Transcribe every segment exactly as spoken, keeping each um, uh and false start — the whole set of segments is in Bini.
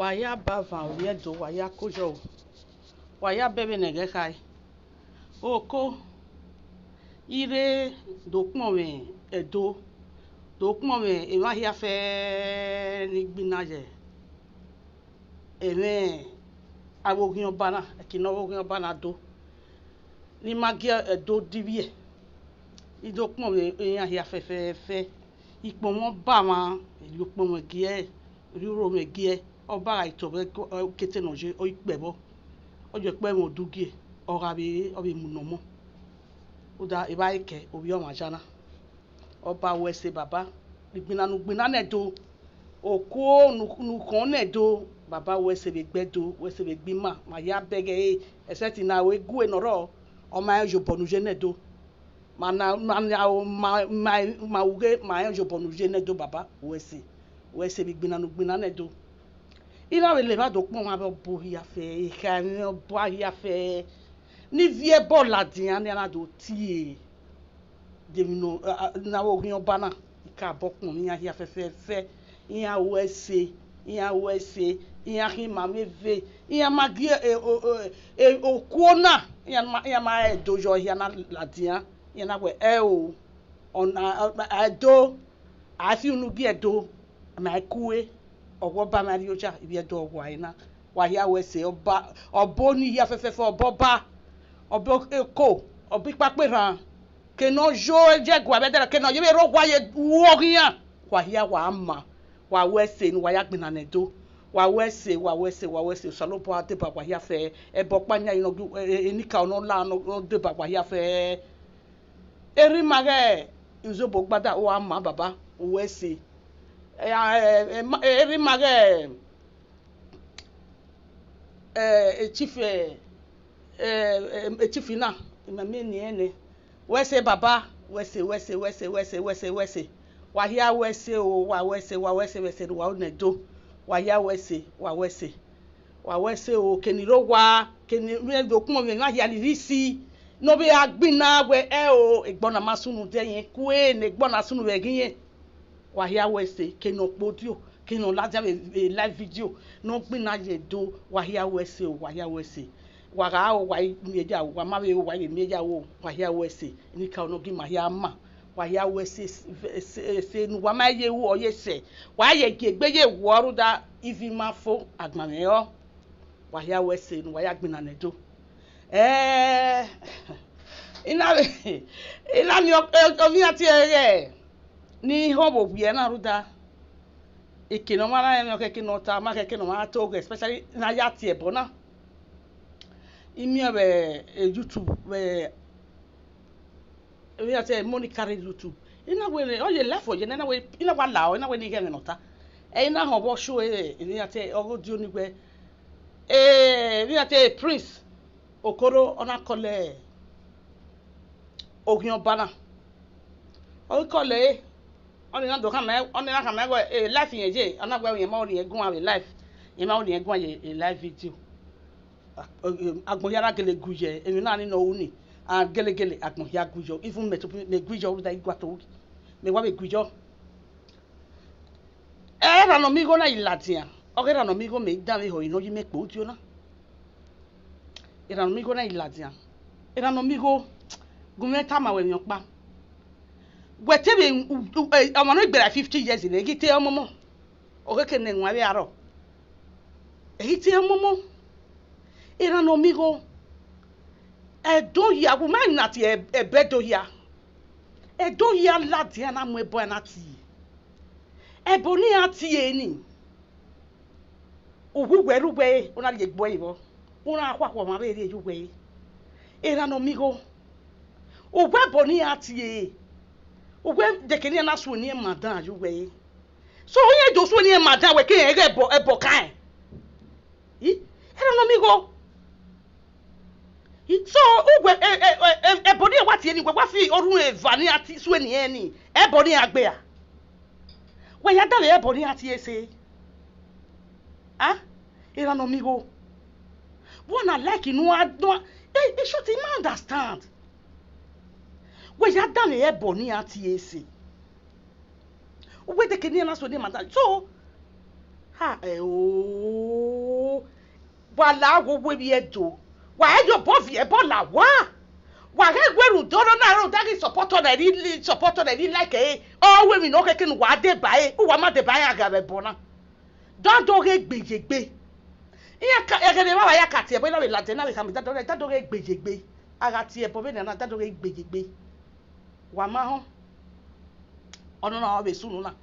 Wa ya ba van ovbi Ẹdo, wa ya ko yọ o. Wa ya bẹghe ne ẹghẹ khae. Oko, I rre do kpọnmwẹ Ẹdo, do kpọnmwẹ emwa hia fẹẹrẹ ni gbinna ye ẹmwẹ avbe oghian ọba na, ẹki ne ọ vbe oghian ọba na do, ne ima gie Ẹdo divbiẹ, I do kpọnmwẹ iran hia fẹfẹfẹ. Ikpọnmwẹ ọba mwa, erriọ ukpọnmwẹ gie, erriọ urhomwẹ gie, ọba gha tọ vbe ukete ne ọ ye, ọ i kpẹ vbọ, ọ ye kpẹ mwẹ odugie, ọ gha vbe re, ọ vbe mu ne ọmọ. Rhunmwuda evbare kẹ ovbi ọmwa ya na. Ọba wẹ ẹse baba, ne ugbinna ne ugbinna nẹ Ẹdo, okuo ne u- ne u khọn nẹ Ẹdo, baba wẹ ẹse vbe gbe Ẹdo, wẹ ẹse vbe gbe ima, ma hia bẹghe ẹre, except ne aro gue ne ọ rrọọ, ọ ma rẹn ye obọ ne u ye nẹ Ẹdo. Ma na ma na aro ma ma ma ughe ma rẹn ye obọ ne u ye nẹ Ẹdo baba, wẹ ẹse, wẹ ẹse vbe ugbinna ne ugbinna nẹ Ẹdo. I na vbe le evba do kpọnmwẹ avbe ọbo hia fẹ, ekhaemwi ọba hia fẹ, ne I viẹ ẹbọ ladian ne a na do tie. De emwi ne avbe oghian ọba na, I ka bọ kpọnmwẹ iran hia fẹfẹfẹ, iran ru ẹse, iran ru ẹse, iran khin ma mwẹ eve, iran ma gie okuo na, iran ma iran ma re Ẹdo yọ hia na ladian, iran na wẹ ẹo, ọna Ẹdo, a fi unu gie Ẹdo, ma kue, ọghe ọba ma rrie oja, ivbi Ẹdo ọ wa ẹre na, wa hia ru ẹse, ọba, ọbo ni hia fẹfẹfẹ, ọba ọba, ọba eko, ọba ikpakpa erhan, ke ne ọ yo ye ẹguae vbe ẹdẹrẹ, ke ne ọ ye vbe rre owa ye ru oghian, wa hia wa ma, wa ru ẹse ne uwa ya gbinna nẹ Ẹdo, wa ru ẹse, wa ru ẹse, wa ru ẹse, Osanobua deba wa hia fẹ, ẹbọ ọkpa yan ne ọ gie enikaro ne ọ la ne ọ deba wa hia fẹ. Erha ima ghẹ Izobo Gbada, uwa ma baba, ru ẹse. Erha ima ghẹ Chief, Chief na, ima miẹn eni ẹnrẹn. Ru ẹse baba, ru ẹse, ru ẹse, ru ẹse, ru ẹse, ru ẹse, ru ẹse. Wa hia ru ẹse o, wa ru ẹse, wa ru ẹse vbe ẹse ne uwa ru nẹ Ẹdo. Wa hia ru ẹse, wa ru ẹse. Wa ru ẹse o, ke ne I rre owa, ke ne I do kpọnmwẹ emwa hia ni rhie isi, ne ọ vbe gha gbinna wẹ ẹo, egbọ na ma sunu dẹ irẹn kue ne egbọ na sunu vbe ẹghẹ irẹn. Wa hia ru ẹse, ke ne ọ kpodio, ke ne ọ ladian vbe live video, ne ọ gbinna ye Ẹdo, wa hia ru ẹse o, wa hia ru ẹse. Wa gha ro, wa i miẹn ya ro, wa ma vbe ro, wa i vbe miẹn ya ro, wa hia ru ẹse, enikaro ne ọ gie ima hia ma. Wa hia ru ẹse, ẹse ne uwa ma ye ru ọ ye sẹ, wa ye gie egbe ye ru ọ, rhunmwuda ive ima fo, agbọn mwẹ rọ. Wa hia ru ẹse ne uwa ya gbinna nẹ Ẹdo. Ẹẹ, I na vbe, I na miẹn ovbi iran tie ẹghẹ ne I họn vbe ovbiẹ na, rhunmwuda eke ne ọmwa na rẹn mwẹ, ọ khẹke ne ọ ta, ọ ma khẹke ne ọmwa na to ghe, especially ne a ya tie ẹbọ na. I miẹn vbe YouTube vbe Emwi iran tie Monica rre YouTube. I na wẹ ne ọ ye live ọ ye na, I na wẹ, I na wa la ọ, I na wẹ ne I ghẹ ẹmwẹ ne ọ ta. Ẹ, I na họn vbe ọ show ẹre, emwi iran tie ọghe odio ni wẹ, emwi iran tie Prince Okoro, ọ na call oghian ọba na. Ọ ghi call ẹre, ọnii na do khama, ọnii na khama wẹ live irẹn ye, ọ na wẹ irẹn ma ọnii guan vbe live, irẹn ma ọnii guan ye live video. Agbọn hia na gele gu yẹ, emwi na ni ne ọ ru ni, a gelegele agbọn hia gu yọ, even mẹ to mẹ gu yọ rhunmwuda I gua to, mẹ wa vbe gu yọ. Erha ne ọ miẹn igho na i ladian, ọghe erha ne ọ miẹn igho mẹ i danmwehọ ne ọ ye imẹ kpo udio na. Erha ne ọ miẹn igho na i ladian, erha ne ọ miẹn igho, gu mwẹ tama wẹ emwi ọkpa. Wẹ te vbe ọmwa ne ọ gberra fifty years nẹ, I ghi te ọmọmọ, ọ khẹke ne ẹwaẹn vbe arọ. Ẹ i te ọmọmọ, erha ne ọ miẹn igho, Ẹdo hia, wẹ ma na tie ẹbọ Ẹdo hia. Ẹdo hia ladian na mu ẹbọ na tie. Ẹbọ ne iran tie ni, uwu uwẹ rre uwẹ re, u na rhie egbe ẹre vbọ, u na khuakhua ọmwa vbe rhie ye uwẹ re. Erha ne ọ miẹn igho, uwẹ ẹbọ ne iran tie, uwẹ deke ne iran na suẹn ne iran ma dan ye uwẹ re. So, iran do suẹn ne iran ma dan, wẹ ke irẹn ghẹ ẹbọ, ẹbọ kan rẹn. I, erha ne ọ miẹn igho. So, uwẹ ẹbọ ne iran wa tie ni, wẹ wa fi orhunmwu eva ne iran suẹn ne irẹn ni, ẹbọ ne iran gbe ra? Wẹ ya danmwehọ ẹbọ ne iran tie ẹse? A, erha ne ọ miẹn igho. Wẹ na like ne uwa, ne uwa, in short, I ma understand. Wẹ ya danmwehọ ẹbọ ne iran tie ẹse? Uwẹ deke ne iran na suẹn ne iran ma dan. So, Ha, ẹ o. Wa la wo wo vbiẹ do. Wa ẹ ye obọ viẹ ẹbọ la wa. Wa ghẹ wẹ rhunmwuda ọna rhunmwuda ghi support ọna, erriọ support ọna, erriọ like ẹre. Ọ wẹ emwi ne ọ khẹke ne uwa deba ẹre, uwa ma deba ẹre a gha vbe ẹbọ na. Dọdọ ghe gbe ye egbe. Iran ka, ẹghẹ ne emwa ya ka tie ẹbọ, na vbe ladian, na vbe khama dọdọ, dọdọ ghe gbe ye egbe. A gha tie ẹbọ vbene na, dọdọ ghe gbe ye egbe. Wa ma họn. Ọnọna ọ vbe sunu na.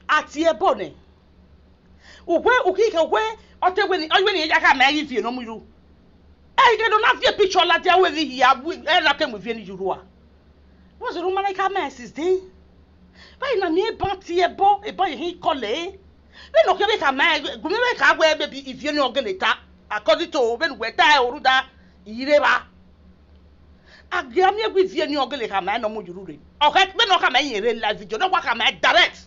A tie ẹbọ nẹ. Uwẹ, u khin khẹ uwẹ, ọ te wẹ ni, ọ wẹ ni ya khama ẹre ivie ne ọ mu ru. Ẹ i ghẹ ne ọ na viọ picture ladian wẹ vbe hia, ẹ na ke mu ivie ni ye ru a. What's the woman like, am I since then? Vbene a miẹn eban tie ẹbọ, eban ye hin kọlẹ. Vbene ọ khian vbe khama ẹre, gu mwẹ vbe kha wẹ maybe ivie ni ọ gele ta, according to vbene uwẹ ta ẹre, rhunmwuda I re evba. A gia miẹn wẹ ivie ni ọ gele khama ẹre ne ọ mu ye ru rre. Ọ khẹ vbene ọ khama ẹre rre live video, ne ọ wa khama ẹre direct.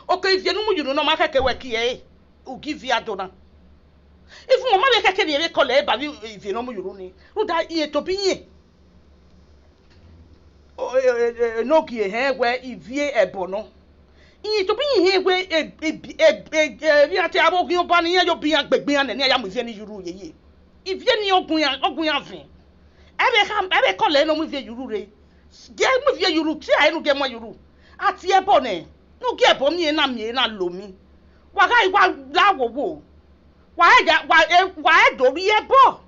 Okẹ ivie ne u mu ye ru ne ọ ma khẹke wẹ kie ẹre, u gi ivie ado na. Even ọ ma vbe khẹke ne irẹn vbe kọlẹ ẹre ba vbe ivie ne ọ mu ye ru ni, rhunmwuda irẹn tobọ irẹn. O, e, e, e, ne ọ gie hẹ wẹ ivie ẹbọ nọ. Irẹn tobọ irẹn hẹ wẹ e, e, e, e, e, emwi a te avbe oghian ọba ne iran ye obọ iran gbe egbe iran nẹ, ne iran ya mu ivie ni ye ru yeye. Ivie ni ọ gu iran, ọ gu iran vẹn. Ẹ vbe kha, ẹ vbe kọlẹ ne ọ mu ivie ye ru rre. Gie mu ivie ye ru, tie ẹre ne u gie mu ẹre ye ru. A tie ẹbọ nẹ, ne u gie ẹbọ miẹn na miẹn na lo mi. Wa gha wa la wowo. Wa ghẹ ya, wa, e, wa ghẹ do rhie ẹbọ.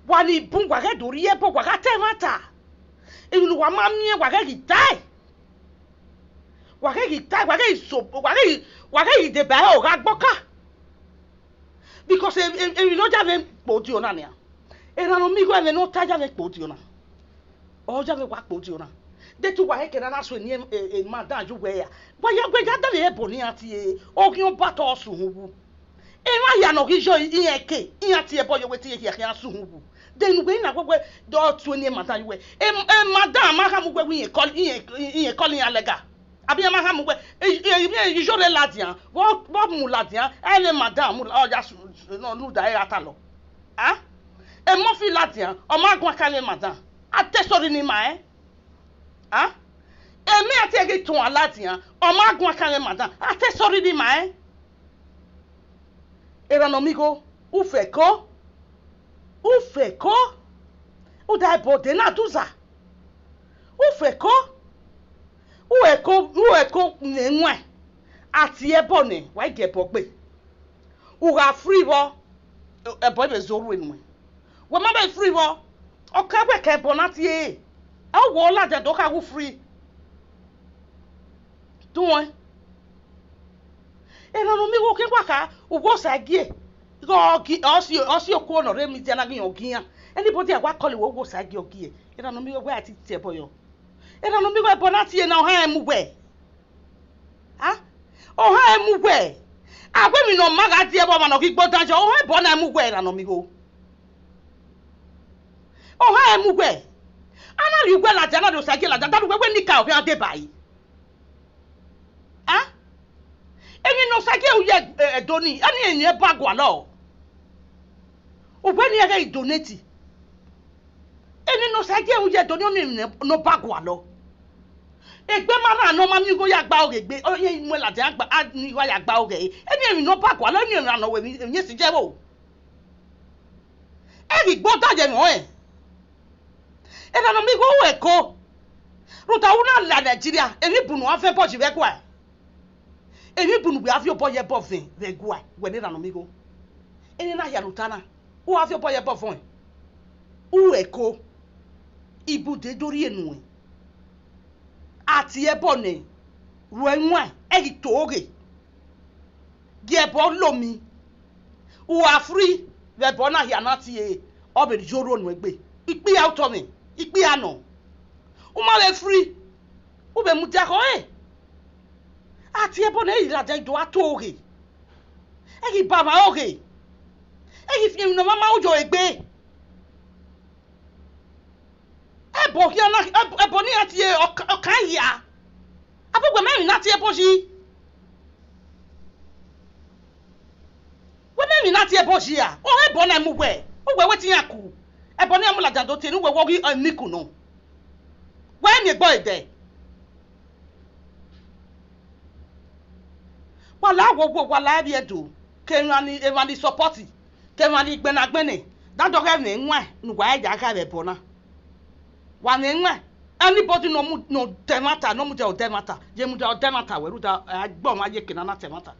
Wa ni bun, wa ghẹ do rhie ẹbọ, wa gha ta ẹmwata. Emwi ne uwa ma miẹn, wa ghẹ ghi tae. Wa ghẹ ghi tae, wa ghẹ ghi so, wa ghẹ ghi, wa ghẹ ghi deba ẹre ọghe agbọka. Because e, e, emwi ne ọ ya vbe kpo dio na nian. Erhan ne ọ miẹn igho, ẹmwẹ ne ọ ta ya vbe kpo dio na. Ọ ya vbe wa kpo dio na. De te uwa khẹke na na so eni, e, e, madam ye uwẹ ra. Wa ya, wẹ ya dọlọ ẹbọ ne iran tie, oghian ọba te ọ sẹ uhunmwu. Emwa hia ne ọ ghi yọ iran ke, iran tie ẹbọ ye wẹ te iran khian sẹ uhunmwu. De ne uwẹ na wẹ wẹ, de ọ tu eni madam ye uwẹ. E, e, madam ma khama uwẹ wẹ irẹn call, irẹn, irẹn call iran lẹga. Abi iran ma khama uwẹ, e, e, e, iyore ladian, vbe ọ, vbe ọ mu ladian, ẹ vbe madam mu la, ọ ya su, su, nọ, rhunmwuda ẹre a ta lọ. A? Emọfi ladian, ọ ma guan kan vbe madam. A te sorry ni ma ẹn. A? Emẹ a te ghi tuan ladian, ọ ma guan kan vbe madam. A te sorry ni ma ẹn. Erhan ne ọ miẹn igho, u fẹko, u fẹko, u da ẹbọ de na duza, u fẹko, u ẹko, u ẹko mwẹ ẹwaẹn, a tie ẹbọ nẹ, wa i gie ẹbọ gbe. U gha free vbọ, ẹbọ i vbe zẹ orhue nuẹn. Wẹ ma vbe free vbọ, ọ ka wẹ ke ẹbọ na tie ẹre, ọ wẹ ọ ladian do kha wu free. Tuẹn. Erhan ne ọ miẹn igho, ke wa kha, uwu Osagie, ighe ọ gi, ọ si, ọ si okuo ne ọ rre media na ghi ọ gi iran. Anybody a wa call wẹ uwu Osagie ọ gie. Erhan ne ọ miẹn igho, wẹ a ti tie ẹbọ yọ. Erhan ne ọ miẹn igho, ẹbọ na tie na, ọ hẹn mu wẹ. A? Ọ hẹn mu wẹ. A wẹ emwi ne ọ ma gha die ẹbọ, ọmwa ne ọ ghi gbe odan yọ, ọ hẹn ẹbọ na mu wẹ, erhan ne ọ miẹn igho. Ọ hẹn mu wẹ. A na rhie uwẹ ladian, a na rhie Osagie ladian, a da uwẹ wẹ ne ika ọ khian deba ẹre. A? Emwi ne Osagie ru ye, e, Ẹdo ni, a ni emwi ne ọ ba gualọ. Uwẹ ni ghẹ i donate. Emwi ne Osagie ru ye Ẹdo ni, ọ ni emwi ne ọ ba gualọ. Egbe ma rran ne ọ ma miẹn igho ya gba oghe egbe, ọ ye mu ladian gba, a ni igho ya gba oghe ẹre. Eni emwi ne ọ ba gualọ, eni emwi na nọ wẹ emwi, emwi esi je vbo. Ẹ ghi gbe odan ye ẹmwẹ ọnrẹn. Erhan ne ọ miẹn igho, u ẹko. Rhunmwuda u na la Nigeria, emwi bunu a vẹ ẹbọ yi vbe ẹguae. Emwi bunu wẹ a viọ obọ ye ẹbọ vẹn vbe ẹguae, wẹ ne erhan ne ọ miẹn igho. Eni na hia ne u ta na, u a viọ obọ ye ẹbọ vẹn. U ẹko. Ibude do rhie nuẹn. A tie ẹbọ nẹ, ru ẹwaẹn, ẹ ghi to oghe. Gie ẹbọ lo mi. U a free vbe ẹbọ na hia na tie, ọ vbe yo orhuo nuẹn gbe. Ikpia otọ mwẹ, ikpia nọ. U ma vbe free, u vbe mudia khọe. A tie ẹbọ nẹ, ẹ ghi ladian do a to oghe. Ẹ ghi ba mwa oghe. Ẹ ghi fi emwi ne ọ ma ma uyo egbe. Ẹbọ khian na, ẹbọ, ẹbọ ne iran tie ọ ka, ọ kan hia. Abọ wẹ ma emwi na tie ẹbọ yi. Wẹ ma emwi na tie ẹbọ yi a? Ọ hẹn ẹbọ na mu wẹ. Uwẹ wẹ te iran ku. Ẹbọ ne iran mu ladian do tie ne uwẹ wẹ ọ ghi, ọ ni ku nọ. Wẹ miẹn ẹbọ ẹdẹ. Wa la wo wo, wa la vbiẹ do, ke emwa ni, emwa ni support, ke emwa ni gbẹnagbẹnẹ, da dọghe mwẹ iwan ne uwa ya gha vbe ẹbọ na. Wa mwẹ iwan, anybody ne ọ mu, ne ọ ta ẹmwata, ne ọ mudia odẹ ẹmwata, ye mudia odẹ ẹmwata wẹ, rhunmwuda a gbe ọmwa ye eke na na ta ẹmwata.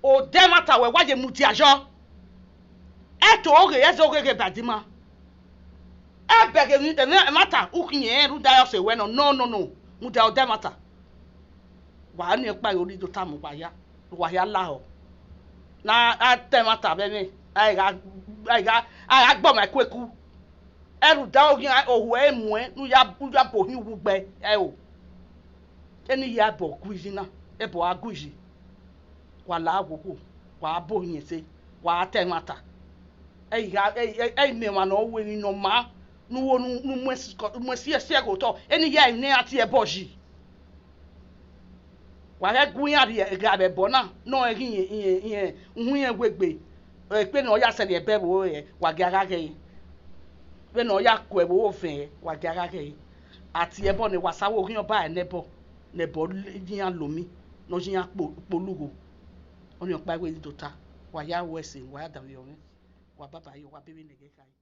Odẹ ẹmwata wẹ, wa ye mudia yọ. Ẹto oghe, ẹzẹ oghe ghe ba dima. Ẹbẹghe emwi, emwi, ẹmwata, u khian rẹn rhunmwuda ọse wẹ nọ, no, no, no, mudia odẹ ẹmwata. Wa ni ọkpa ro ni do tama uwa hia, uwa hia lahọ. Ne a ta ẹmwata vbe ẹmwẹ, a gha, a gha, a gha gbe ọmwa ikueku. Ẹrhu da oghian ohu ẹre muẹn ne u ya, u ya bu ohiẹn uwu gbe ẹro. Eni ya ẹbọ gu iyi na, ẹbọ a gu iyi. Wa la wowo, wa bo ohiẹn ẹse, wa ta ẹmwata. Ẹ i gha, ẹ i, ẹ i, ẹ i miẹn emwa ne ọ ru emwi ne ọ maa, ne u wo, ne u, ne u mu ẹsi, mu ẹsi ẹse ghe otọ, eni ya ẹre ne iran tie ẹbọ yi. Wa ghẹ gu iran rhie gha vbe ẹbọ na, ne ọ rẹn ghe irẹn, irẹn, irẹn, uhunmwu irẹn wegbe, ekpe ne ọ ya sẹrriọ ẹbọ ẹvbo rẹ, wa gia gha ghee. Vbene ọ ya ku ẹvbo ovẹn, wa gia gha ghee. A tie ẹbọ ne wa sa vbe oghian ọba ne ẹbọ, ne ẹbọ ye iran lomi, ne ọ ye iran kpo, kpolo ugho. Ọnii ọkpa wẹ ne I do ta, wa ya ru ẹse, wa ya davbiẹ mwẹ, wa baba yo, wa bẹghe ne ẹghẹ khare.